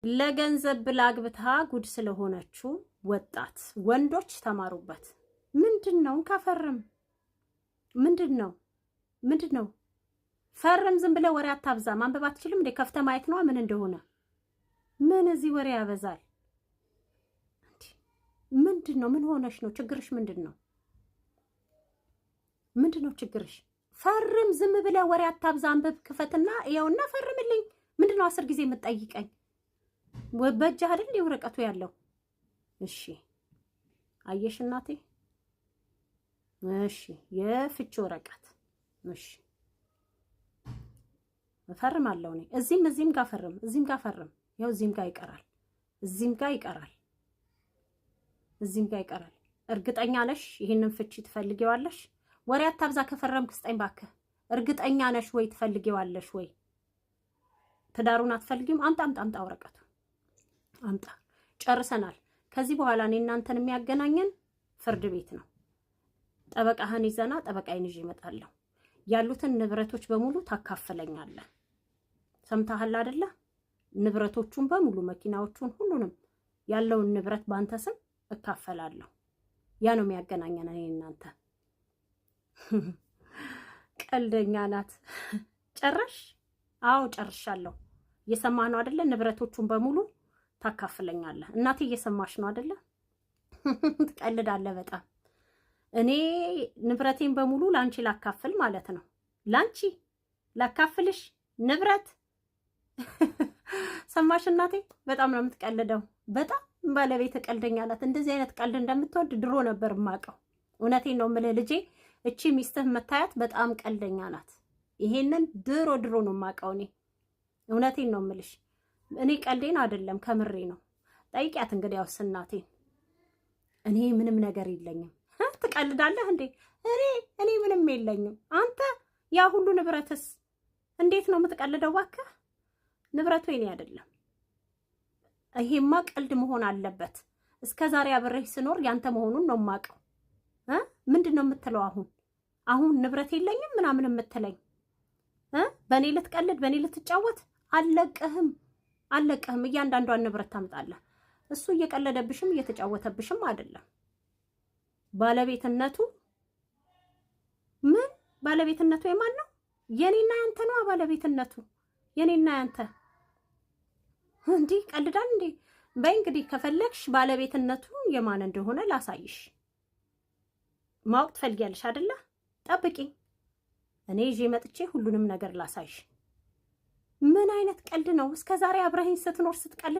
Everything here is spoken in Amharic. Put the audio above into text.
ለገንዘብ ብላ አግብታ ጉድ ስለሆነችው ወጣት ወንዶች ተማሩበት። ምንድን ነው እንካ ፈርም። ምንድን ነው ምንድን ነው? ፈርም። ዝም ብለህ ወሬ አታብዛ። ማንበብ አትችልም እንዴ? ከፍተህ ማየት ነዋ ምን እንደሆነ። ምን እዚህ ወሬ ያበዛል? ምንድን ነው? ምን ሆነሽ ነው? ችግርሽ ምንድን ነው? ምንድን ነው ችግርሽ? ፈርም። ዝም ብለህ ወሬ አታብዛ። አንብብ፣ ክፈትና ይኸውና ፈርምልኝ። ምንድን ነው 10 ጊዜ የምትጠይቀኝ? በእጅህ አይደል ወረቀቱ ያለው? እሺ አየሽ እናቴ። እሺ የፍቺ ወረቀት፣ እሺ እፈርማለሁ እኔ። እዚህም እዚህም ጋር ፈርም፣ እዚህም ጋር ፈርም። ያው እዚህም ጋር ይቀራል፣ እዚህም ጋር ይቀራል፣ እዚህም ጋር ይቀራል። እርግጠኛ ነሽ ይህንን ፍቺ ትፈልጊዋለሽ? ወሬ አታብዛ። ከፈረምክ ስጠኝ እባክህ። እርግጠኛ ነሽ ወይ ትፈልጊዋለሽ ወይ? ትዳሩን አትፈልጊውም? አምጣ አምጣ አምጣ፣ ወረቀቱ አምጣ። ጨርሰናል። ከዚህ በኋላ እኔ እናንተን የሚያገናኘን ፍርድ ቤት ነው። ጠበቃህን ይዘና ጠበቃዬን ይዤ እመጣለሁ። ያሉትን ንብረቶች በሙሉ ታካፍለኛለህ። ሰምተሃል አይደለ? ንብረቶቹን በሙሉ መኪናዎቹን፣ ሁሉንም ያለውን ንብረት በአንተ ስም እካፈላለሁ። ያ ነው የሚያገናኘን እኔ እናንተ። ቀልደኛ ናት። ጨረሽ? አዎ ጨርሻለሁ። እየሰማህ ነው አይደለ? ንብረቶቹን በሙሉ ታካፍለኛለህ። እናቴ እየሰማሽ ነው አይደለ? ትቀልዳለህ በጣም። እኔ ንብረቴን በሙሉ ላንቺ ላካፍል ማለት ነው። ላንቺ ላካፍልሽ ንብረት። ሰማሽ እናቴ? በጣም ነው የምትቀልደው። በጣም ባለቤት ቀልደኛ ናት። እንደዚህ አይነት ቀልድ እንደምትወድ ድሮ ነበር የማውቀው። እውነቴን ነው የምልህ ልጄ፣ እቺ ሚስትህ መታያት በጣም ቀልደኛ ናት። ይሄንን ድሮ ድሮ ነው የማውቀው እኔ። እውነቴን ነው የምልሽ። እኔ ቀልዴን አይደለም ከምሬ ነው። ጠይቂያት እንግዲህ እናቴን። እኔ ምንም ነገር የለኝም። ትቀልዳለህ እንዴ? እኔ ምንም የለኝም። አንተ ያ ሁሉ ንብረትስ እንዴት ነው የምትቀልደው? እባክህ ንብረቱ የኔ አይደለም። ይሄማ ቀልድ መሆን አለበት። እስከ ዛሬ አብሬህ ስኖር ያንተ መሆኑን ነው የማውቀው። ምንድን ነው የምትለው አሁን? አሁን ንብረት የለኝም ምናምን የምትለኝ፣ በእኔ ልትቀልድ፣ በእኔ ልትጫወት? አለቅህም፣ አለቅህም። እያንዳንዷን ንብረት ታምጣለህ። እሱ እየቀለደብሽም እየተጫወተብሽም አይደለም። ባለቤትነቱ ምን ባለቤትነቱ የማን ነው? የኔና ያንተ ነዋ። ባለቤትነቱ የኔና ያንተ። እንዲህ ቀልዳል እንዴ? በይ እንግዲህ ከፈለግሽ ባለቤትነቱ የማን እንደሆነ ላሳይሽ። ማወቅ ትፈልጊያለሽ አይደለ? ጠብቂ፣ እኔ ይዤ መጥቼ ሁሉንም ነገር ላሳይሽ። ምን አይነት ቀልድ ነው? እስከ ዛሬ አብረኸኝ ስትኖር ስትቀልድ